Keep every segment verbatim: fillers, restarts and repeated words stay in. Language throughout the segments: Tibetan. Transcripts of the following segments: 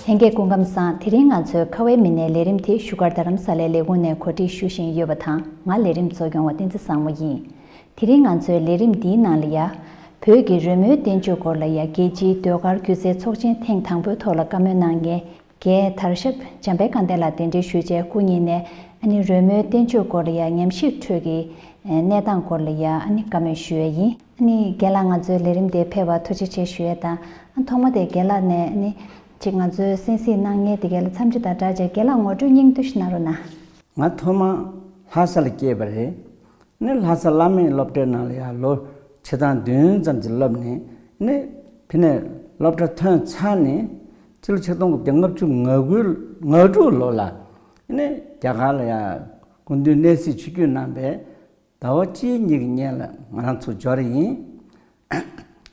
ལྷན་རྒྱས་སྐུ་ཁམས་བཟང་། དེ་རིང་ང་ཚོའི་ཁ་བའི་མི་སྣའི་ལས་རིམ་དེ་བཞུགས་སྒར་རྡ་རམ་ས་ལའི་ལས་ཁུངས་ནས་གོ་སྒྲིག་ཞུ་བཞིན་ཡོད་པ་དང་། ང་ལས་རིམ་གཙོ་སྐྱོང་བ་བསྟན་འཛིན་བཟང་མོ་ཡིན། དེ་རིང་ང་ཚོའི་ལས་རིམ་འདིའི་ནང་ལ་ཡ། བོད་ཀྱི་རོལ་མོའི་བསྟན་བཅོས་སྐོར་ལ་ཡ། རྒྱལ་སྤྱིའི་ཟློས་གར་སྒྱུ་རྩལ་ཚོགས་ཆེན་ཐེངས་དང་པོའི་ཐོག་ལ་བཀའ་མོལ་གནང་མཁན། རྒན་དར་ཞབས་འཇམ་དཔལ་དཀར་ལྡན་ལགས་གདན་འདྲེན་ཞུས་བྱས། སྐུ་ཉིད་ནས་ཨ་ནི་རོལ་མོའི་བསྟན་བཅོས་སྐོར་ལ་ཡ། ཉམས་ཞིབ་ཁྲོད་ཀྱི་གནས་སྟངས་སྐོར་ལ་ཡ་ཨ་ནི་བཀའ་མོལ་ཞུ་ཡས་ཡིན། ཨ་ནི་རྒན་ལགས་ང་ཚོའི་ལས་རིམ་དེ་ཕེབས་པར་ཐུགས་རྗེ་ཆེ་ཞུ་ཡས་དང་། ཨ། ཐོག་མ་དེ་རྒན་ལགས་ནས་ཨ་ནི་ཅིག་ང་ཚོའི་གསན་གཟིགས་གནང་མཁན་དེ་ག་ལ་འཚམས་འདྲི་དང་སྦྲགས་བྱས། རྒན་ལགས་ངོ་སྤྲོད་སྙིང་བསྡུས་ཤིག་གནང་རོགས་གནང་། ང་ཐོག་མ་ལྷ་ས་ལ་སྐྱེས་པ་རེད། ནི་ལྷ་ས་བླ་མེད་སློབ་གྲྭའི་ནང་ལ་ཡང་ལོ་ཕྱེད་དང་བདུན་ཙམ་གྱི་སློབ་ནས། ནི་ཕ་ནས་སློབ་གྲྭ་ཐོན་ཚར་ནས་ཕྱི་ལོ་ཆིག་སྟོང་དགུ་བརྒྱ་ལྔ་བཅུ་ང་དགུ་ང་དྲུག་ལོ་ལ་ནི་རྒྱ་གར་ལ་ཡང་སྐུ་མདུན་གནས་གཟིགས་ཆིབས་བསྒྱུར་གནང་བའི་ཟླ་བ་གཅིག་གཉིས་ཀྱི་སྔོན་ལ་ང་རང་ཚོ་འབྱོར་ཡིན།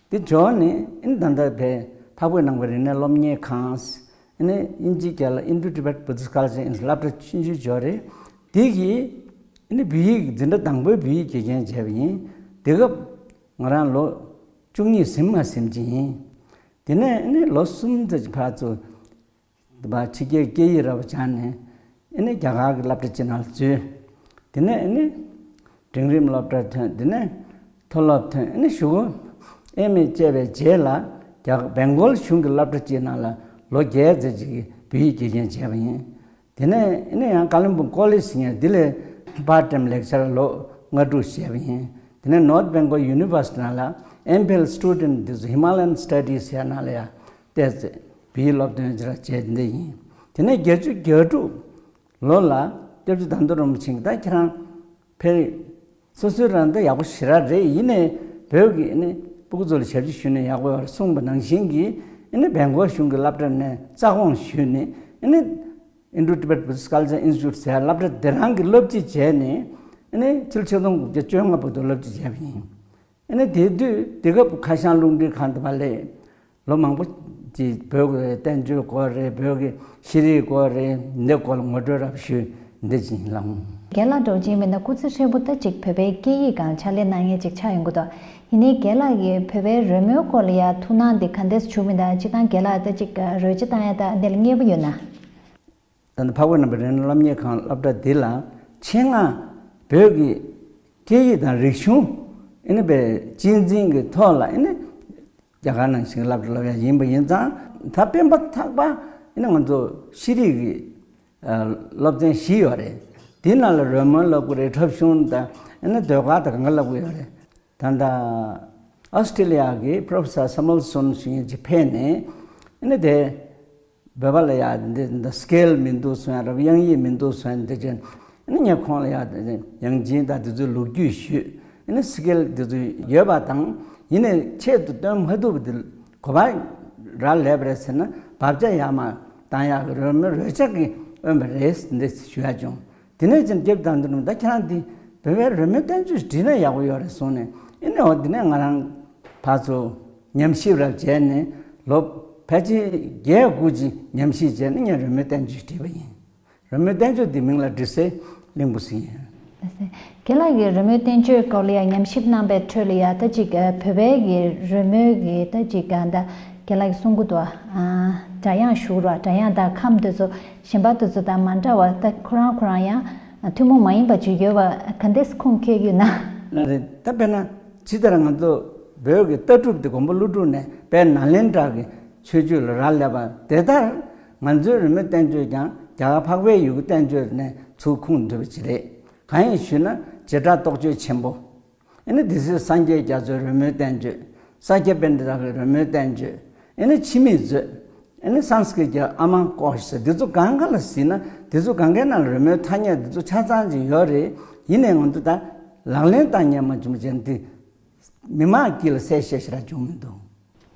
དེ་འབྱོར་ནས་ཨིན་ད་ལྟ་བའི་འཕགས་བོད་ནང་པའི་རིག་གནས་སློབ་གཉེར་ཁང་། ཨ་ནི་དབྱིན་ཇིའི་སྐད་ལ་Indo-Tibet Buddhist Culture Institute སློབ་གྲྭ་ཆུང་ཆུང་འབྱོར་རེད། དེ་གིས་ཨ་ནི་བོད་ཡིག་འཛིན་གྲྭ་དང་པོའི་བོད་ཡིག་དགེ་རྒན་བྱས་པ་ཡིན། དེ་སྐབས་ང་རང་ལོ་བཅུ་གཉིས་ཟིན་མ་ཟིན་གྱི་ཡིན། དེ་ནས་ཨ་ནི་ལོ་གསུམ་ཙམ་གྱི་བར་དུ་དེ་བ་ཕྱི་རྒྱལ་སྐད་ཡིག་ར་བ་སྦྱངས་ནས། ཨ་ནི་རྒྱ་གར་གྱི་སློབ་གྲྭ་ཅིག་ནང་ལ་འཛུལ། དེ་ནས་ཨ་ནི་འབྲིང་རིམ་སློབ་གྲྭར་ཐོན། དེ་ནས་མཐོ་སློབ་ཐོན། ཨ་ནི་གཞུག་གུ་ཨེམ་ཨེ་བཅས་པའི་རྗེས་ལ་རྒྱ་གར་བེང་གོལ་གཞུང་གི་སློབ་གྲྭ་ཅིག་ནང་ལ་ལོ་བརྒྱད་ཙམ་ཅིག་བོད་ཡིག་དགེ་རྒན་བྱས་པ་ཡིན། དེ་ནས་ཨ་ནི་ཡང་ཀ་ལིམ་པོང་ཀོ་ལེཇ་ཟེར་མཁན་དེ་ལ་part time lecturer ལོ་ལྔ་དྲུག་བྱས་པ་ཡིན། དེ་ནས་North Bengal University ནང་ལ་ཨེམ་ཕིལ་སི་ཊུ་ཌེན་ཊི་དེ་ཚོ་Himalayan Studies ཟེར་ཡ་ནང་ལ་ཡང་བལྟས་ཚེ་བོད་ཡིག་སློབ་སྟོན་ཅིག་ར་བྱས་འདི་ཡིན། དེ་ནས་བརྒྱད་ཅུ་གྱ་དྲུག་ལོ་ལ་སྐྱབས་རྗེ་དར་མདོ་རིན་པོ་ཆེ་གིས་ད་ཁྱེད་རང་ཕེབས། སོ་སོའི་རང་ད་ཡག་པོ་ཞེ་དྲག་རེད། ཡིན་ནའི་བོད་ཀྱི་ཨ་ནི་སྤུ་གུ་ཚོ་ལ་ཞབས་ཕྱི་ཞུས་ན་ཡག་པོ་ཡོད་རེད་གསུངས་པ་ནང་བཞིན་གྱི། ཨ་ནི་བེང་གོལ་གཞུང་གི་སློབ་གྲྭ་ནས་རྩ་དགོངས་ཞུས་ནས། ཨ་ནི་Indo-Tibet Buddhist Culture Institute ཟེར་སློབ་གྲྭ་དེ་རང་གི་སློབ་སྤྱི་བྱས་ནས། ཨ་ནི་ཕྱི་ལོ་ཆིག་སྟོང་དགུ་བརྒྱ་བཅོ་ལྔ་བར་དུ་སློབ་སྤྱི་བྱས་པ་ཡིན། ཨ་ནི་དེ་དུས་དེ་སྐབས་ཁ་བྱང་རླུང་འཕྲིན་ཁང་དུ་མ་སླེབས། ལོ་མང་པོ་ཅིག་བོད་ཀྱི་བསྟན་བཅོས་སྐོར་རེད། བོད་ཀྱི་ཤེས་རིག་སྐོར་རེད། འདི་སྐོར་ལ་ངོ་སྤྲོད་རབ་ཞུས་འདི་ཅིག་ལངས། རྒན་ལགས་འགྲོ་ཅིག་མིན་ན་སྐུ་ཚེ་ཧྲིལ་པོ་ད་ཅིག་བོད་པའི་སྐད་ཡིག་སྒང་ཕྱག་ལས་གནང་མཁན་ཅིག་ཆགས་ཡོང་གི་འདུག་ཡིན་ནའི་རྒན་ལགས་ཀྱིས་བོད་པའི་རོལ་མོའི་སྐོར་ལ་ཡ་ཐུགས་སྣང་འདི་ག་འདྲས་བྱུང་མིན་དང་། སྤྱིར་བཏང་རྒན་ལགས་ད་ཅིག་རོལ་ཆ་བཏང་ཡ་ད་འདི་ལ་མཉེས་པོ་ཡོད་ན། ད་ནི་འཕགས་བོད་ནང་པའི་རིག་གནས་སློབ་གཉེར་ཁང་སློབ་གྲྭ་འདི་ལ་ཆེད་མངགས་བོད་ཀྱི་སྐད་ཡིག་དང་རིག་གཞུང་ཨ་ནི་པའི་གཅེས་འཛིན་གྱི་ཐོག་ལ་ཨ་ནི་རྒྱ་གར་ནང་བཞིན་སློབ་གྲྭ་སློབ་ཡ་ཡིན་པ་ཡིན་ཙང་། ད་སྤེན་པ་ཐག་པ་ཨ་ནི་ང་ཚོ་ཤེས་རིག་གི་ཨ་སློབ་ཚན་བཞི་ཡོད་རེད། དེ་ནང་ལ་རོལ་མོ་སློབ་ཀྱི་རེད། འཁྲབ་གཞུང་དང་ཨ་ནི་ཟློས་གར་དང་གང་ག་སློབ་ཀྱི་ཡོད་རེད། ད་ལྟ་ཨོ་སི་ཀྲི་ལི་ཡ་གི་Professor Samuelson ཞུ་མཁན་ཅིག་ཕེབས་ནས། ཨ་ནི་དེ་བོད་པ་ལ་ཡ་འདི་འདི་སི་ཀེལ་མི་འདུག་གསུང་ཡ་རབ། དབྱངས་ཡིག་མི་འདུག་གསུང་ཡ་འདི་བྱས། ཨ་ནི་ངས་ཁོང་ལ་ཡ་དབྱངས་འབྱིན་དང་དེ་ཚོའི་ལོ་རྒྱུས་ཞུས། ཨ་ནི་སི་ཀེལ་དེ་ཚོ་ཡོད་པ་དང་། ཡིན་ནའི་ཆེད་དུ་སྟོན་མ་ཐུབ་པ་དེ་གོ་བ་རག་ལས་པ་རེད་ཟེར་ན། བབ་ཆགས་ཡར་མར་བཏང་ཡག་གི་རོལ་མོ་རོལ་ཆ་གིས་དབེན་པ་རེད་འདི་ཞུ་ཡ་བྱུང་། དེ་ནས་ཅིག་སྐྱབས་དང་དུ་ནུ་ད་ཁྱེད་རང་འདི་བོད་པའི་རོལ་མོའི་བསྟན་བཅོས་བྲིས་ན་ཡག་པོ་ཡོད་རེད་གསུངས་ནས། ཨ་ནི་འོ་དེ་ནས་ང་རང་ཕར་ཚུར་ཉམས་ཞིབ་རབ་བྱས་ནས་ལོ་ཕལ་ཆེར་བརྒྱད་དགུ་ཅིག་ཉམས་ཞིབ་བྱས་ནས་ངས་རོལ་མོའི་བསྟན་བཅོས་བྲིས་པ་ཡིན། རོལ་མོའི་བསྟན་བཅོས་འདི་མིང་ལ་འབྲི་སའི་གླིང་བུ་ཟེར་ཡིན། རྒན་ལགས་ཀྱིས་རོལ་མོའི་བསྟན་བཅོས་སྐོར་ལ་ཡང་ཉམས་ཞིབ་གནང་པའི་ཁྲོད་ལ་ཡང་ད་ཅིག་བོད་པའི་གི་རོལ་མོའི་གི་ད་ཅིག་ད་རྒན་ལགས་ཀྱིས་གསུང་གི་འདུག་ཨ། སྒྲ་དབྱངས་ཞུ་རོགས། སྒྲ་དབྱངས་དང་ཁམས་དེ་ཚོ་གཞན་པ་དེ་ཚོ་དང་མ་འདྲ་བར་ད་ཁོ་རང་ཁོ་རང་ཡང་ཐུན་མོང་མ་ཡིན་པ་ཅིག་ཡོད་པ་ག་འདྲས་ཁུངས་འཁྱོལ་གྱི་ཡོད་ན། ལགས་རེད། ད་དཔེར་ན་ཇི་ལྟར་ང་ཚོ་བོད་ཀྱི་ལྟ་གྲུབ་དེ་མགོན་པོ་ཀླུ་སྒྲུབ་ནས་དཔལ་ནཱ་ལེནྡྲ་གི་ཆོས་བརྒྱུད་ལ་རག་ལས་པ་དེ་ལྟར། ང་ཚོའི་རོལ་མོའི་བསྟན་བཅོས་ཀྱང་རྒྱ་གར་འཕགས་པའི་ཡུལ་གྱི་བསྟན་བཅོས་ནས་ཚུར་ཁུངས་འདུས་པ་ཅིག་རེད། གང་ཡིན་ཞུས་ན། བྱེ་བྲག་རྟོགས་བརྗོད་ཆེན་པོ། ཨ་ནི་སྡེ་སྲིད་སངས་རྒྱས་རྒྱ་མཚོའི་རོལ་མོའི་བསྟན་བཅོས། ས་སྐྱ་པཎྜི་ཏ་གི་རོལ་མོའི་བསྟན་བཅོས། ཨ་ནི་འཆི་མེད་མཛོད། ཨ་ནི་སཾ་སྐྲྀཏ་གི་ཨ་མ་ཀོ་ཤ་ཟེར། འདི་ཚོ་གང་ག་ལ་གཟིགས་ན་འདི་ཚོ་གང་གའི་ནང་ལ་རོལ་མོའི་ཐ་སྙད་འདི་ཚོ་ཆ་ཚང་ཅིག་ཡོད་རེད། ཡིན་ནའི་ང་ཚོ་ད་ལག་ལེན་བསྟར་མཁན་མ་བྱུང་བ་བྱས་ན་འདི་མི་མང་དཀྱིལ་ལ་གསལ་བཤད་ཞེ་དྲག་བྱུང་མི་འདུག་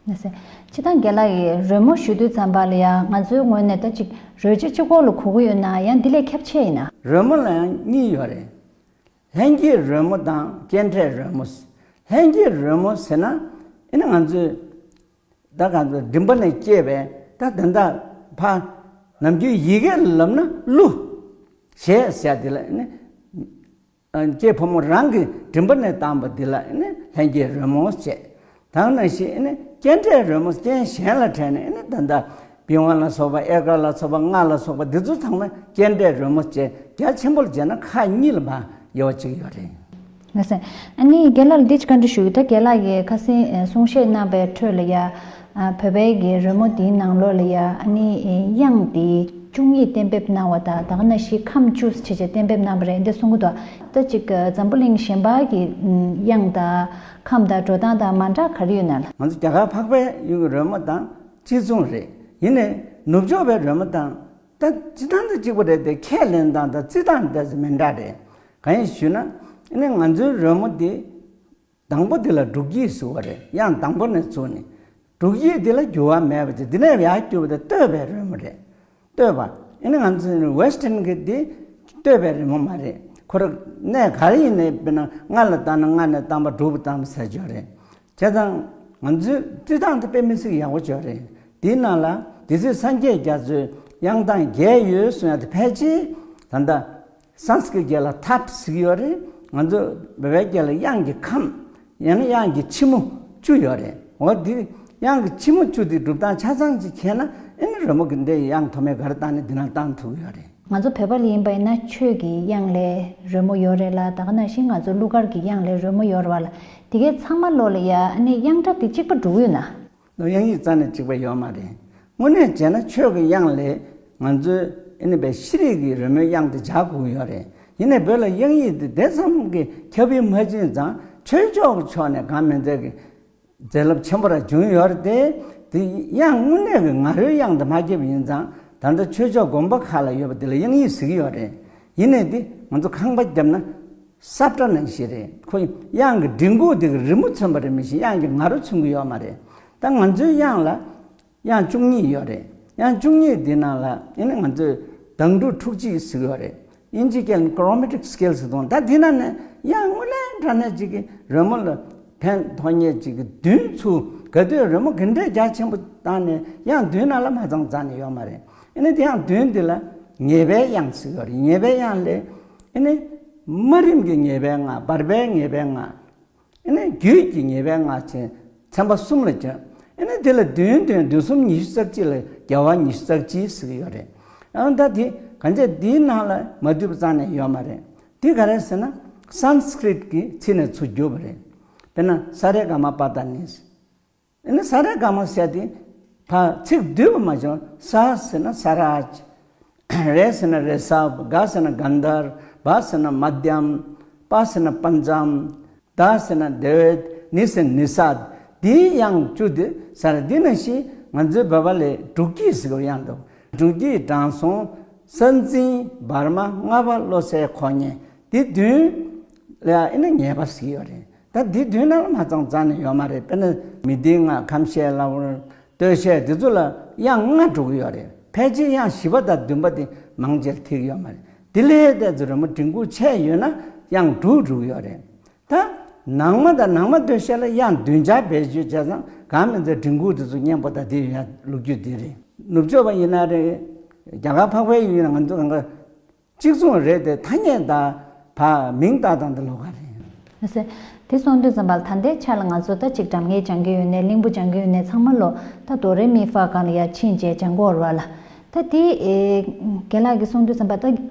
ལགས་སེ། སྤྱིར་བཏང་རྒན་ལགས་ཀྱིས་རོལ་མོ་ཞུ་དུས་ཙམ་པ་ལ་ཡང་ང་ཚོའི་ངོས་ནས་ད་ཅིག་རོལ་ཆ་གཅིག་པོ་ལ་གོ་གི་ཡོད་ན། ཡང་འདི་ལས་ཁྱབ་ཆེ་ཡིན་ན། རོལ་མོ་ལ་ཡང་གཉིས་ཡོད་རེད། ལྷན་སྐྱེས་རོལ་མོ་དང་སྐྱེ་འཕྲད་རོལ་མོ། ལྷན་སྐྱེས་རོལ་མོ་ཟེར་ན། ཨ་ནི་ང་ཚོས་ད་ག་ཚོད་མགྲིན་པ་ནས་སྐྱེས་པའི་ད་དེ་འདྲ་ཕ། ནམ་རྒྱུན་ཡི་གེ་ལ་ལབ་ན་གླུ་གཞས་ཟེར་དེ་ལ་ཨ་ནི། ཨ། སྐྱེས་ཕོ་མོ་རང་གི་མགྲིན་པ་ནས་བཏང་པ་འདི་ལ་ཨ་ནི་ལྷན་སྐྱེས་རོལ་མོ་ཟེར། ད་ག་ནང་བཞིན་ཨ་ནི་སྐྱེ་འཕྲད་རོལ་མོ་རྐྱེན་གཞན་ལ་འཕྲད་ནས་ཨ་ནི་ད་ལྟ་ པི་ཝན་ལ་སོགས་པ་ཨེ་ཀར་ལ་སོགས་པ་རྔ་ལ་སོགས་པ་འདི་ཚོ་ཚང་མ་སྐྱེལ་འདྲའི་རོལ་མོ་བཅས་རྒྱ་ཆེན་པོ་ལ་བྱས་ན་ཁག་གཉིས་ལ་མར་དབྱེ་བ་ཕྱེ་གི་ཡོད་རེད། ལགས་སོ། ཨ་ནི་རྒན་ལགས་ལ་འདི་ཅིག་བཀའ་འདྲི་ཞུ་གི། ད་རྒན་ལགས་ཀྱིས་ཁ་སང་གསུང་བཤད་གནང་བའི་ཁྲོད་ལ་ཡ། ཨ། བོད་པའི་གི་རོལ་མོ་འདིའི་ནང་ལོགས་ལ་ཡ། ཨ་ནི་དབྱངས་འདི་བཅུ་གཉིས་གཏན་འབེབས་གནང་བ་དང་། ད་ག་ནང་བཞིན་ཁམས་བཅུ་བྱས་བྱས་གཏན་འབེབས་གནང་བ་རེད་འདི་གསུང་གི་འདུག་ད་ཅིག་འཛམ་བུ་གླིང་གཞན་པ་གི་དབྱངས་དང་ཁམས་དང་འགྲོ་སྟངས་དང་མ་འདྲ་ག་རེ་ཡོད་ན་ལགས། ང་ཚོ་རྒྱ་གར་འཕགས་པའི་ཡུལ་གྱི་རོལ་མོ་དང་གཅིག་མཚུངས་རེད། ཡིན་ནའི་ནུབ་ཕྱོགས་པའི་རོལ་མོ་དང་ད་སྤྱིར་བཏང་དང་གཅིག་པ་རེད་དེ། ཁས་ལེན་སྟངས་དང་རྩིས་སྟངས་དེ་ཚོ་མི་འདྲ་རེད། གང་ཡིན་ཞུས་ན། ཨ་ནི་ང་ཚོའི་རོལ་མོ་འདི་དང་པོ་འདི་ལ་འབྲུག་ཡིག་ཟེར་བ་རེད། དབྱངས་དང་པོ་ནས་བཙུགས་ནས། འབྲུག་ཡིག་འདི་ལ་འགྱུར་བ་མེད་པ་དེ། འདི་ནས་ཡར་བསྒྱུར་བ་དེ་བསྟོད་པའི་རོལ་མོ་རེད། བསྟོད་པ། ཨ་ནི་ང་ཚོ་Western་གི་འདི་བསྟོད་པའི་རོལ་མོ་མ་རེད། ཁོ་རང་གནས་ག་རེ་ཡིན་ནའི། དཔེར་ན་རྔ་ལ་བཏང་ན་རྔ་ནས་བཏང་པ། འབྲུག་པ་བཏང་པ་ཟེར་གྱི་ཡོད་རེད། བྱས་ཙང་ང་ཚོའི་རྩིས་སྟངས་དེ་དཔེ་མི་སྲིད་ཡག་པོ་ཅིག་ཡོད་རེད། དེའི་ནང་ལ་དེ་ཚོའི་སངས་རྒྱས་རྒྱ་མཚོའི་དབྱངས་གདངས་བརྒྱད་ཡོད་གསུང་ཡ་དེ་ཕལ་ཆེར་ད་ལྟ་སཾ་སྐྲྀཏ་སྐད་ལ་ཐཱཊ་ཟེར་གྱི་ཡོད་རེད། ང་ཚོ་བོད་པའི་སྐད་ལ་དབྱངས་ཀྱི་ཁམས། ཡང་ན་དབྱངས་ཀྱི་ཕྱི་མོ་བཅུ་ཡོད་རེད། འོ་འདི་དབྱངས་ཀྱི་ཕྱི་མོ་བཅུ་དེ་སྒྲུབ་སྟངས་ཆ་ཚང་ཅིག་མཁྱེན་ན། ཨ་ནི་རོལ་མོ་གི་འདི་དབྱངས་མཐོ་དམན་ག་རེ་བཏང་ནས་འདི་ནང་བཏང་ཐུབ་ཀྱི་ཡོད་རེད། ང་ཚོ་བོད་པ་ལ་ཡིན་པ་ཡིན་ན་ཆོས་ཀྱི་དབྱངས་ལ་རོལ་མོ་ཡོད་རེད་ལ། ད་ག་ནང་བཞིན་ང་ཚོ་གླུ་གར་གྱི་དབྱངས་ལ་རོལ་མོ་ཡོད་རེད་བ་ལ། དེ་གའི་ཚང་མ་ལོགས་ལ་ཡ། ཨ་ནི་དབྱངས་སྒྲ་དེ་གཅིག་པ་འགྲོ་གི་ཡོད་ན། དབྱངས་ཡིག་རྩ་ནས་གཅིག་པ་ཡོད་མ་རེད། དངོས་གནས་བྱས་ན་ཆོས་ཀྱི་དབྱངས་ལ་ང་ཚོའི་ཨ་ནི་བའི་ཤེས་རིག་གི་རོལ་མོའི་དབྱངས་དེ་སྦྱར་དགོས་ཀྱི་ཡོད་རེད། ཡིན་ནའི་བོད་ལ་དབྱངས་ཡིག་དེ་དེ་ཙམ་གྱི་ཁྱབ་སྤེལ་མ་བྱུང་ཙང་། ཆོས་ཕྱོགས་ཀྱི་ཕྱོགས་ནས་གང་མིན་ཚད་ཀྱི་མཛད་རླབས་ཆེན་པོ་ར་བྱུང་ཡོད་རེད་དེ། དེ་དབྱངས་དངོས་གནས་ཀྱི་ང་རོའི་དབྱངས་དེ་མ་ཁྱབ་པ་ཡིན་ཙང་། ད་ལྟ་ཆོས་ཕྱོགས་དགོན་པ་ཁག་ལ་ཡོད་པ་དེ་ལ་དབྱངས་ཡིག་ཟེར་གྱི་ཡོད་རེད། ཡིན་ནའི་དེ་ང་ཚོ་ཁང་པ་བརྒྱབ་ན་ས་བཀྲ་ནང་བཞིན་རེད། ཁོ་དབྱངས་ཀྱི་མགྲིན་ཁུག་དེ་གི་རི་མོ་མཚོན་པ་རེད། མི་ཤེས། དབྱངས་ཀྱི་ང་རོ་མཚོན་གྱི་ཡོད་མ་རེད། ད་ང་ཚོའི་དབྱངས་ལ་དབྱངས་བཅུ་གཉིས་ཡོད་རེད། དབྱངས་བཅུ་གཉིས་དེ་ནང་ལ་ཨ་ནི་ང་ཚོས་དང་འགྲོས་དྲུག་ཅུ་ཟེར་གྱི་ཡོད་རེད། དབྱིན་ཇི་སྐད་ལ་chromatic scale་ཟེར་དང་། ད་དེ་ནང་ནས་དབྱངས་དངོས་གནས་དྲང་གནས་ཅིག་གི་རོལ་མོ་ལ་ཕན་ཐོགས་མཁན་ཅིག་གི་བདུན་ཚུར། ག་དུས་རོལ་མོ་ག་འདྲའི་རྒྱ་ཆེན་པོ་བཏང་ནས་དབྱངས་བདུན་ནང་ལ་མ་ཚང་རྩ་ནས་ཡོད་མ་རེད། ཨ་ནི་དེ་དབྱངས་བདུན་འདི་ལ་ངེས་པའི་དབྱངས་ཟེར་གྱི་ཡོད་རེད། ངེས་པའི་དབྱངས་ལས། ཨ་ནི་དམའ་རིམ་གྱི་ངེས་པའི་ལྔ། བར་པའི་ངེས་པའི་ལྔ། ཨ་ནི་རྒྱུད་ཀྱི་ངེས་པའི་ལྔ་བྱས་ཚན་པ་གསུམ་ལ་བྱོན། ཨ་ནི་དེ་ལ་བདུན་བདུན་བདུན་གསུམ་ཉི་ཤུ་རྩ་གཅིག་ལ་རྒྱལ་བ་ཉི་ཤུ་རྩ་གཅིག་ཟེར་གྱི་ཡོད་རེད། ཨ་ད་དེ་གང་བྱས་འདིའི་ནང་ལ་མ་འདུས་པ་རྩ་ནས་ཡོད་མ་རེད། དེ་ག་རེ་ཟེར་ན་སཾ་སྐྲྀཏ་གི་ཚིག་ནས་ཚུར་བསྒྱུར་བ་རེད། དཔེར་ན་ས་རེ་ག་མ་པ་ད་ནི། ཨ་ནི་ས་རེ་ག་མ་ཟེར་དེ་ཕར་ཚིག་བསྡུས་པ་མ་བྱུང་། ས་ཟེར་ན་ས་རཱཇ། རེ་ཟེར་ན་རེ་སབ། ག་ཟེར་ན་གན་དྷརྦ། བ་ཟེར་ན་མ་དྷྱམ། པ་ཟེར་ན་པཉྩམ། ད་ཟེར་ན་དེ་བེ། ནི་ཟེར་ན་ནི་སཱད། འདིའི་དབྱངས་བཅུ་དེ་ས་རེ། འདི་ནང་བཞིན་ང་ཚོའི་བོད་པ་ལ་འབྲུག་སྐྱིད་ཟེར་བའི་དབྱངས་འདུག་འབྲུག་སྐྱིད། དྲང་སྲོང་། ས་འཛིན། བར་མ། ལྔ་པ། བློ་གསལ། ཁོ་ཉེ། འདི་བདུན་ལ་ཨ་ནི་ངེས་པ་ཟེར་གྱི་ཡོད་རེད། ད་འདི་བདུན་ནང་ལ་མ་ཚང་རྩ་ནས་ཡོད་མ་རེད། དཔེར་ན་མི་ལྡན་ལྔ། ཁམས་བཤད་ལ་བོར། སྟོད་གཞས་འདི་ཚོ་ལ་དབྱངས་ལྔ་འགྲོ་གི་ཡོད་རེད། ཕལ་ཆེར་དབྱངས་བཞི་པ་དང་བདུན་པ་དེ་མང་ཆེར་ཐེག་ཡོད་མ་རེད། དེ་ལས་ཏོག་ཙམ་རོལ་མོ་མགྲིན་ཁུག་ཆེ་ཡོད་ན་དབྱངས་དྲུག་འགྲོ་གི་ཡོད་རེད། ད་ནང་མ་དང་ནང་མ་སྟོད་གཞས་ལ་དབྱངས་བདུན་ཆར་བེད་སྤྱོད་བྱས་ཙང་། གང་མིན་ཚད་མགྲིན་ཁུག་དེ་ཚོ་སྙན་པོ་དང་དེ་ཡོད་ལོ་རྒྱུས་འདི་རེད། ནུབ་ཕྱོགས་པ་ཡིན་ན་རེད། རྒྱ་གར་འཕགས་པའི་ཡུལ་ཡིན་ན། ང་ཚོ་གང་ག་གཅིག་མཚུངས་རེད་དེ། ཐ་སྙད་དང་ཕར་མིང་བཏགས་སྟངས་དེ་ལོགས་ཀ་རེད། ལགས་སོ། དེ་སོང་དུས་ཙམ་པ་ལ་ད་ལྟའི་ཆ་ལ་ང་ཚོ་ད་ཅིག་སྒྲ་སྙན་སྦྱང་གི་ཡོད་ནའི། གླིང་བུ་སྦྱང་གི་ཡོད་ནའི། ཚང་མ་ལོ་ད་དོ་རེ་མི་ཧྥ་སྒང་ལ་ཡར་ཕྱིན་བྱས་སྦྱང་གི་ཡོད་རེད་བ་ལ། ད་དེ་ཨེ་རྒན་ལགས་ཀྱིས་གསུང་དུས་ཙམ་པ། ད་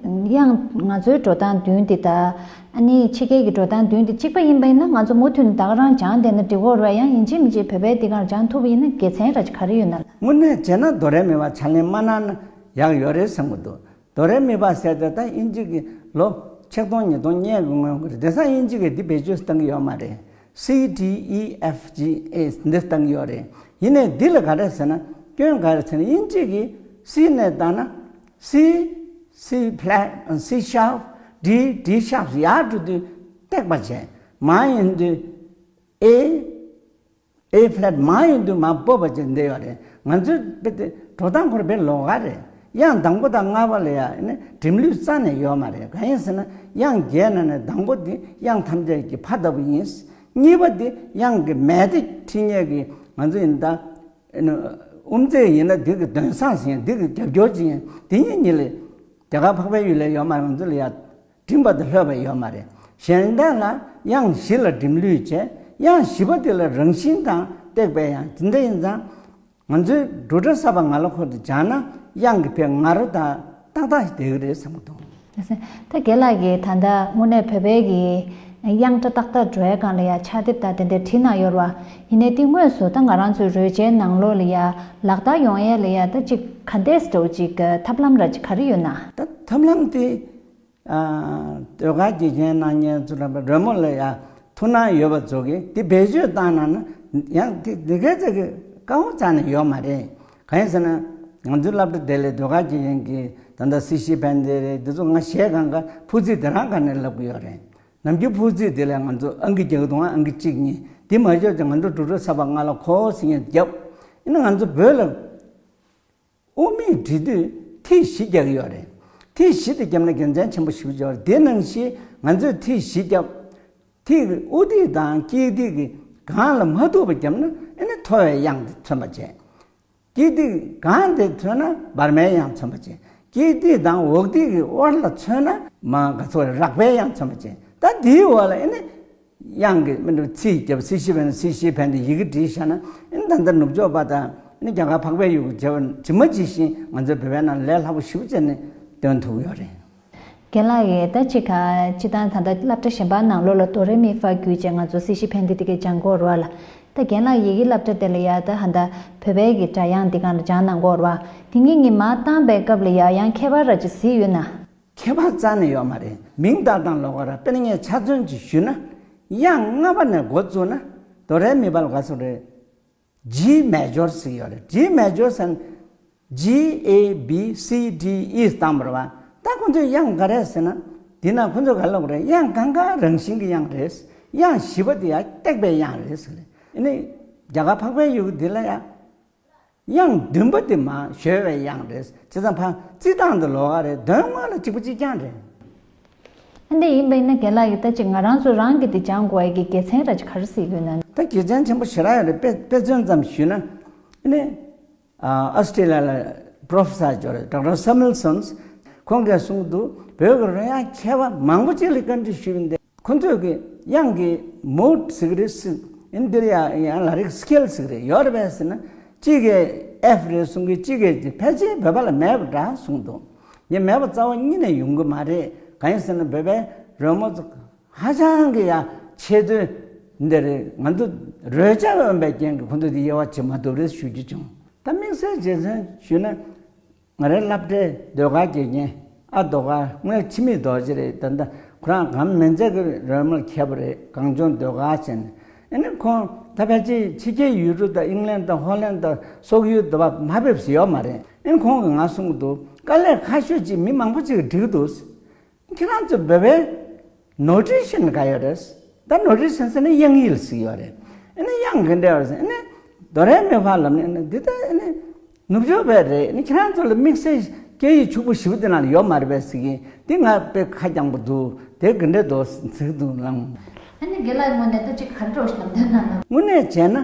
དབྱངས་ང་ཚོའི་འགྲོ་སྟངས་བདུན་དེ་དང་ཨ་ནི་ཕྱི་རྒྱལ་གྱི་འགྲོ་སྟངས་བདུན་དེ་གཅིག་པ་ཡིན་པ་ཡིན་ན། ང་ཚོ་མུ་མཐུད་ནས་ད་ག་རང་སྦྱང་བསྡད་ན་འགྲིག་གི་ཡོད་རེད་བ། ཡང་ཡིན་གཅིག་མིན་གཅིག་བོད་པའི་འདི་སྒང་སྦྱང་ཐུབ་པ་ཡིན་ན་དགེ་མཚན་ར་ཅིག་ག་རེ་ཡོད་ན་ལགས། དངོས་གནས་བྱས་ན་དོ་རེ་མི་ཧྥ་ཕྱག་ལེན་མ་གནང་ན་ཡག་ཡོད་རེད་བསམ་གྱི་འདུག་དོ་རེ་མི་ཧྥ་ཟེར་དེ་ད་དབྱིན་ཇི་གི་ལོ་ཆིག་སྟོང་ཉིས་སྟོང་སྔོན་གྱི་སྔོན་གྱི་རེད། དེང་སང་དབྱིན་ཇི་གིས་འདི་བེད་སྤྱོད་བཏང་གི་ཡོད་མ་རེད། སི་ཌི་ཨི་ཨེཕ་ཇི་ཨེ་འདི་བཏང་གི་ཡོད་རེད། ཡིན་ནའི་འདི་ལ་ག་རེ་ཟེར་ན། སྐྱོན་ག་རེ་ཟེར་ན། དབྱིན་ཇི་གིས་སི་ནས་བཏང་ན་སི། སི་ཕ་ལེཊ། སི་ཤརཔ། ཌི། ཌི་ཤརཔ་ཡར་འགྲོ་དུས་བཏེགས་པ་བྱས། མར་ཡོང་དུས་ཨེ། ཨེ་ཕ་ལེཊ། མར་ཡོང་དུས་མར་སྤོབས་པ་ཅན་འདི་ཡོད་རེད། ང་ཚོའི་དཔེ་དེ་འགྲོ་སྟངས་ཁོ་རང་དཔེ་ལོགས་ཀ་རེད། དབྱངས་དང་པོ་དང་ལྔ་པ་ལ་ཡ་ནི་འགྲིམ་ལུགས་རྩ་ནས་ཡོད་མ་རེད། གང་ཡིན་ཟེར་ན། དབྱངས་བརྒྱད་ནང་ནས་དང་པོ་དེ་དབྱངས་ཐམས་ཅད་ཀྱི་ཕ་ལྟ་བུ་ཡིན། གཉིས་པ་དེ་དབྱངས་ཀྱི་མེ་དེ་ཁྲིད་མཁན་གྱི་ང་ཚོ་ཡིན། ད་དབུ་མཛད་ཡིན་ན་འདི་གི་མདུན་སར་ཡིན། འདི་གི་རྒྱབ་སྐྱོར་ཅིག་ཡིན། དེ་གཉིས་གཉིས་ལས་རྒྱ་གར་འཕགས་པའི་ཡུལ་ལ་ཡོད་མ་རེད། ང་ཚོ་ལ་ཡ་འགྲིམ་པ་དང་ལྷོད་པ་ཡོད་མ་རེད། གཞན་དག་ལ་དབྱངས་བཞི་ལ་འགྲིམ་ལུགས་བྱས། དབྱངས་བཞི་པ་དེ་ལ་རང་བཞིན་དང་བཏེགས་པའི་དབྱངས། དེ་འདྲ་ཡིན་ཙང་ ང་ཚོའི་འབྲུག་སྒྲ་གསར་པ་ང་ལ་ཁོ་དེ་སྦྱངས་ན་དབྱངས་ཀྱི་དཔེ་ང་རོ་དང་ཏག་ཏག་ཞིག་བསྡད་ཀྱི་རེད་བསམ་གྱི་འདུག་ད་རྒན་ལགས་ཀྱིས་ད་ལྟ་དངོས་གནས་བོད་པའི་གི་དབྱངས་སྒྲ་ཏག་ཏག་འགྲོ་ཡའི་སྒང་ལ་ཡ་ཕྱག་དེབ་དང་དེ་འདྲའི་བྲིས་གནང་ཡོད་རེད་བ། ཡིན་ནའི་དེ་དངོས་སུ་ད་ང་རང་ཚོའི་རོལ་ཆའི་ནང་ལོགས་ལ་ཡ་ལག་བསྟར་ཡོང་ཡས་ལ་ཡ་ད་ཅིག་ག་འདྲས་འདྲ་བོ་ཅིག་ཐབས་ལམ་ར་ཅིག་ག་རེ་ཡོད་ན། ད་ཐབས་ལམ་དེ། ཨ། ཟློས་གར་དགེ་རྒན་གནང་མཁན་ཚོ་ལ་རོལ་མོ་ལ་ཡ་ཐུགས་སྣང་ཡོད་པ་ཚོ་གིས་དེ་བེད་སྤྱོད་བཏང་ན་ན་ཡང་དེ་དེ་གའི་ཚེ་གི་དཀའ་བ་རྩ་ནས་ཡོད་མ་རེད། གང་ཡིན་ཟེར་ན། ང་ཚོའི་སློབ་གྲྭ་དེ་ལ་ཟློས་གར་དགེ་རྒན་གྱི་ད་ལྟ་སྲིད་ཞིའི་ཕན་བདེ་རེད། འདི་ཚོ་ང་གཞས་སྒང་ག་ཕུག་ཚིག་དེ་རང་ག་ནས་ལབ་གི་ཡོད་རེད། ནམ་རྒྱུན་ཕུག་ཚིག་དེ་ལ་ང་ཚོ་ཨང་ཀི་རྒྱག་གི་འདུག་ཨང་ཀི་གཅིག་གཉིས་དེ་མ་ལྕོགས་ཀྱང་ང་ཚོ་འབྲུག་སྒྲ་གསར་པ་ལྔ་ལ་གོ་ཟེར་མཁན་རྒྱབ། ཡིན་ན་ང་ཚོ་བོད་ལ། དབུ་མེད་འབྲི་དུས་ཐིག་བཞི་རྒྱག་གི་ཡོད་རེད། ཐིག་བཞི་དེ་བརྒྱབ་ན་དགེ་མཚན་ཆེན་པོ་ཞེ་པོ་ཅིག་ཡོད་རེད། དེ་ནང་བཞིན་ང་ཚོས་ཐིག་བཞི་བརྒྱབ། ཐིག་དབུ་ཐིག་དང་དཀྱིལ་ཐིག་གི་སྒང་ལ་མ་ཐུག་པ་བརྒྱབ་ན་ཨེ་ནི་མཐོ་བའི་དབྱངས་དེ་མཚོན་པ་བྱས། དཀྱིལ་ཐིག་སྒང་དེ་མཚོན་ན་བར་མའི་དབྱངས་མཚོན་པ་བྱས། དཀྱིལ་ཐིག་དང་འོག་ཐིག་གི་དབར་ལ་མཚོན་ན་མ་ག་ཚོད་རེད། རགས་པའི་དབྱངས་མཚོན་པ་བྱས། ད་དེའི་འོག་ལ་ཨེ་ནི། དབྱངས་ཀྱི་མི་འདུག་ཚིག་རྒྱབ། སྲིད་ཞིའི་ཕན་བདེ། སྲིད་ཞིའི་ཕན་བདེ་ཡི་གེ་བྲིས་བཞག་ན་ཨེ་ནི་ད་ལྟ་ནུབ་ཕྱོགས་པ་དང་ཨེ་ནི་རྒྱ་གར་འཕགས་པའི་ཡུལ་གྱི་བྱ་བ་ཇི་མ་ཇི་བཞིན་ང་ཚོའི་བོད་པའི་ནང་ལས་སླ་པོ་ཞེ་པོ་བྱས་ནས་འདོན་ཐུབ་ཡོད་རེད། རྒན་ལགས་ཀྱིས་ད་ཅི་ག་ཅི་ད་ད་ལྟ་སློབ་གྲྭ་གཞན་པ་ནང་ལོགས་ལ་དོ་རེ་མི་ཧྥ་བརྒྱུད་བྱས་ང་ཚོ་སྲིད་ཞིའི་ཕན་བདེ་དེ་གའི་སྦྱང་གི་ཡོད་རེད་བ་ལ། ད་རྒན་ལགས་ཡི་གེ་སློབ་གྲྭ་དེ་ལ་ཡ་ད་ཧ་ད་བོད་པའི་གི་སྒྲ་དབྱངས་འདི་སྒང་ལ་སྦྱང་གནང་གི་ཡོད་རེད་བ། དེ་ངེད་གཉིས་མར་བཏང་པའི་སྐབས་ལ་ཡ་ཡང་ཁྱད་པར་ར་ཅིག་གཟིགས་ཡོད་ན། ཁྱད་པར་རྩ་ནས་ཡོད་མ་རེད། མིང་བཏགས་སྟངས་ལོགས་ཀ་ར། དཔེར་ན་ངས་ཆ་མཚོན་ཅིག་ཞུས་ན། དབྱངས་ལྔ་པ་ནས་འགོ་བཙུགས་ན་དོ་རེ་མི་ཧྥ་ལ་ག་ཚོད་རེད། G major ཟེར་གྱི་ཡོད་རེད། G major ཟེར་ན་G A B C D E བཏང་བ་རེད་བ། ད་ཁོ་ཚོའི་དབྱངས་ག་རེ་རེད་ཟེར་ན། འདི་ན་ཁོ་ཚོས་ག་ལབ་དགོས་རེད། དབྱངས་གང་ག་རང་བཞིན་གྱི་དབྱངས་རེད། དབྱངས་བཞི་པ་དེ་ཡང་བཏེགས་པའི་དབྱངས་རེད་ཟེར་གྱི་རེད། ཨ་ནི་རྒྱ་གར་འཕགས་པའི་ཡུལ་འདི་ལ་ཡང་དབྱངས་བདུན་པ་དེ་མར་གཞོལ་བའི་དབྱངས་རེད། བྱས་ཙང་ཕར་བརྩི་སྟངས་དེ་ལོགས་ཀ་རེད། འདོན་དངོས་ལ་གཅིག་པ་གཅིག་རྐྱང་རེད། ཨ་འདི་ཡིན་པ་ཡིན་ན་རྒན་ལགས་ཀྱིས་ད་ཅིག་ང་རང་ཚོ་རང་གིས་འདི་སྦྱང་དགོས་ཡ་གི་དགེ་མཚན་ར་ཅིག་ག་རེ་གཟིགས་ཡོད་ན། ད་དགེ་མཚན་ཆེན་པོ་ཞེ་དྲག་ཡོད་རེད། དཔེ་དཔེ་མཚོན་ཙམ་ཞུས་ན། ཨ་ནི། ཨ་ཨོ་སི་ཀྲི་ལི་ཡ་ལ་པྲོ་ཕེ་སར་ཅིག་ཡོད་རེད། ཌོག་ཊར་སེ་མུ་ཨེལ་སོན། ཁོང་གིས་གསུངས་འདུག་བོད་ཀྱི་རོལ་དབྱངས་མཁས་པ་མང་པོ་ཅིག་ལ་བཀའ་འདྲི་ཞུས་པ་འདི། ཁོ་ཚོས་ཀྱི་དབྱངས་ཀྱི་མུ་ཌི་ཟེར་གྱི་རེད་ཟེར། ཨ་ནི་འདིར་ཡང་ཡང་ལ་རིགས་སི་ཀེལ་ཟེར་གྱི་རེད། ཡོད་རེད་པས་ཟེར་ན། གཅིག་གིས་ཨེཕ་རེད་གསུང་གི། གཅིག་གིས་ཀྱི་ཕལ་ཆེར་བོད་པ་ལ་མེད་པ་འདྲ་གསུངས་འདུག་ཡང་མེད་པ་རྩ་བ་ཉིད་ནས་ཡོང་གི་མ་རེད། གང་ཡིན་ཟེར་ན་བོད་པའི་རོལ་མོ་ཚོ་ཧ་ཅང་གི་ཡ་ཆེ་དོན་འདི་རེད། ང་ཚོ་རོལ་ཆ་འོན་པའི་རྐྱེན་གྱིས་ཁོ་ཚོ་དེ་དབྱེ་བ་བྱེད་མ་ཐུབ་རེད་ཞུ་རྒྱུ་བྱུང་། ད་དམིགས་བསལ་རྗེས་མཚན་ཞུས་ན། ང་རའི་སློབ་གྲྭའི་ཟློས་གར་དགེ་རྒན་ཨ་རྡོ་དཀར་དངོས་འཆི་མེད་རྡོ་རྗེ་རེད། ད་ལྟ་ཁོ་རང་གངས་མན་ཇ་གི་རོལ་མོར་མཁས་པ་རེད། གངས་ལྗོངས་ཟློས་གར་ཟེར་ནས། ཨ་ནི་ཁོང་ད་ཕལ་ཆེར་ཕྱི་རྒྱལ་ཡུལ་གྲུ་དང་ཨིང་ལན་དང་ཧོ་ལན་དང་སོག་ཡུལ་དུ་བ་མ་ཕེབས་སུ་ཡོད་མ་རེད། ཨ་ནི་ཁོང་གིས་ང་གསུང་གི་འདུག་དཀའ་ལས་ཁག་ཤོས་ཅིག་མི་མང་པོ་ཅིག་གིས་འགྲིག་གི་འདུག་ཁྱེད་རང་ཚོ་བོད་པའི་ནོ་ཊེ་ཤན་ག་ཡོད་རེད། ད་ནོ་ཊེ་ཤན་ཟེར་ན་དབྱངས་ཡིག་ཟེར་གྱི་ཡོད་རེད། ཨ་ནི་དབྱངས་ག་འདྲ་ཡོད་རེད་ཟེར། ཨ་ནི་དོ་རེ་མི་ཧྥ་ལབ་ནས། ཨ་ནི་འདི་ལྟ་ཨ་ནི་ནུབ་ཕྱོགས་པའི་རེད། ཨ་ནི་ཁྱེད་རང་ཚོ་ལ་དམིགས་བསལ་སྐད་ཡིག་ཕྱུག་པོ་ཞེ་པོ་དེ་ནང་ལ་ཡོད་མ་རེད་པས་ཟེར་གྱི། འདི་ང་དཔེ་ཁ་རྐྱང་པོ་འདུག་དེ་ག་འདྲ་འདུག་ཟེར་གྱི་འདུག་ལགས། ཨ་ནི་རྒན་ལགས་ངོས་ནས་ད་ཅིག་ག་འདྲ་ཞིག་ལབ་འདོད་ན་ལགས། དངོས་གནས་བྱས་ན།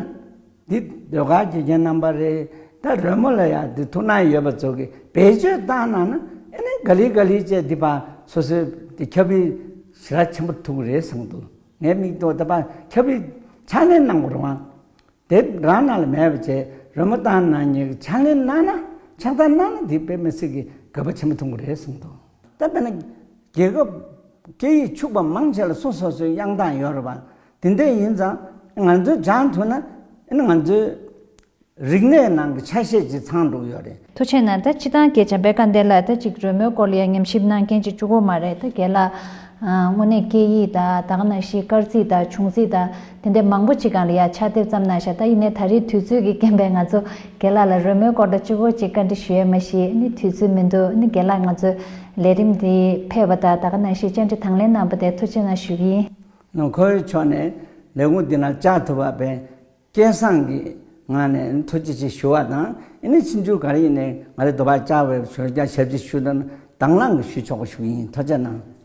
འདི་ཟློས་གར་དགེ་རྒན་རྣམ་པ་རེད། ད་རོལ་མོ་ལ་ཡང་འདི་ཐུགས་སྣང་ཡོད་པ་ཚོ་གིས་བེད་སྤྱོད་བཏང་གནང་ན། ཨ་ནི་ག་ལེ་ག་ལེ་བྱས་འདི་ཕར་སོ་སོའི་འདི་ཁྱབ་སྤེལ་ཞེ་དྲག་ཆེན་པོ་ཐུབ་ཀྱི་རེད་བསམ་འདུག་ངའི་མིག་ཏོ་ད་ཕར་ཁྱབ་སྤེལ་ཕྱག་ལེན་གནང་དགོས་རེད་བ། དེབ་རང་ནང་ལ་མེད་པ་བྱས་རོལ་མོ་བཏང་གནང་མཁན་གྱིས་ཕྱག་ལེན་གནང་ན། ཕྱག་བསྟར་གནང་ན་འདི་དཔེ་མི་སྲིད་ཀྱི་དགོས་པ་ཆེན་པོ་མཐོང་གི་རེད་བསམ་འདུག་ད་དཔེར་ན་རྒྱལ་ཁབ་སྐད་ཡིག་ཕྱུག་པ་མང་ཆེ་ལ་སོ་སོ་སོའི་དབྱངས་གདངས་ཡོད་རེད་པ། དེ་འདྲ་ཡིན་ཙང་ང་ཚོས་སྦྱང་ཐུབ་ན་ཨ་ནི་ང་ཚོའི་རིག་གནས་ནང་གི་ཆ་ཤས་ཅིག་ཚང་འགྲོ་གི་ཡོད་རེད། ཐུགས་རྗེ་གནང་། ད་སྤྱིར་བཏང་རྒན་འཇམ་དཔལ་དཀར་ལྡན་ལགས་ད་ཅིག་རོལ་མོའི་སྐོར་ལ་ཡང་ཉམས་ཞིབ་གནང་མཁན་ཅིག་གཅིག་པོ་མ་རེད། ད་རྒན་ལགས་དངོས་གནས་སྐད་ཡིག་དང་ད་ག་ནང་བཞིན་སྐར་རྩིས་དང་འབྱུང་རྩིས་དང་དེ་འདྲ་མང་པོ་ཅིག་སྒང་ལ་ཡང་ཕྱག་དེབ་བརྩམས་གནང་ཤག་ད་ཡིན་ནའི་ད་རེས་དུས་ཚོད་ཀྱི་རྐྱེན་པས་ང་ཚོ་རྒན་ལགས་ལ་རོལ་མོའི་སྐོར་ལ་གཅིག་པོ་ཅིག་བཀའ་འདྲི་ཞུ་ཡས་མ་གཞི་ནི་དུས་ཚོད་མི་འདུག་ནི་རྒན་ལགས་ང་ཚོའི་ལས་རིམ་འདི་ཕེབས་པ་དང་ད་ག་ནང་བཞིན་བཅར་འདྲི་དང་ལེན་གནང་བ་དེ་ཐུགས་རྗེ་གནང་ཞུ་གི་ཡིན། ཁོ་བོའི་ཕྱོགས་ནས་ལས་ཁུངས་འདི་ནང་བཅར་ཐུབ་པ་བས། སྐལ་བཟང་གི་ངང་ནས་ཐུགས་རྗེ་ཆེ་ཞུ་བ་དང་། ཨ་ནི་ཕྱིན་ཆད་ག་རེ་ཡིན་ནའི་ང་རའི་འདོད་པ་བཅར་བའི་ཞོར་རྒྱ་ཞབས་ཕྱི་ཞུ་དང་དང་བླངས་ཀྱིས་ཞུ་ཆོག་པ་ཞུ་གི་ཡིན། ཐུགས་རྗེ་གནང་།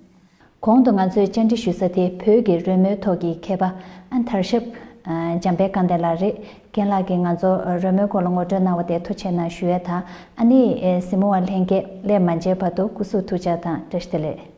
གོང་དུ་ང་ཚོས་བཅར་འདྲི་ཞུ་ས་དེ་བོད་ཀྱི་རོལ་མོའི་ཐོག་གི་མཁས་པ་ཨ་དར་ཞབས་འཇམ་དཔལ་དཀར་ལྡན་ལགས་རེད། རྒན་ལགས་ཀྱིས་ང་ཚོ་རོལ་མོའི་སྐོར་ལ་ངོ་སྤྲོད་གནང་བ་དེ་ཐུགས་རྗེ་གནང་ཞུ་ཡས་དང་། ཨ་ནི་གཟིགས་མོ་བ་ལྷན་རྒྱས་སླེབས་མ་མཇལ་བར་དུ་སྐུ་གཟུགས་ཐུགས་ཅག་དང་བཀྲ་ཤིས་བདེ་ལེགས།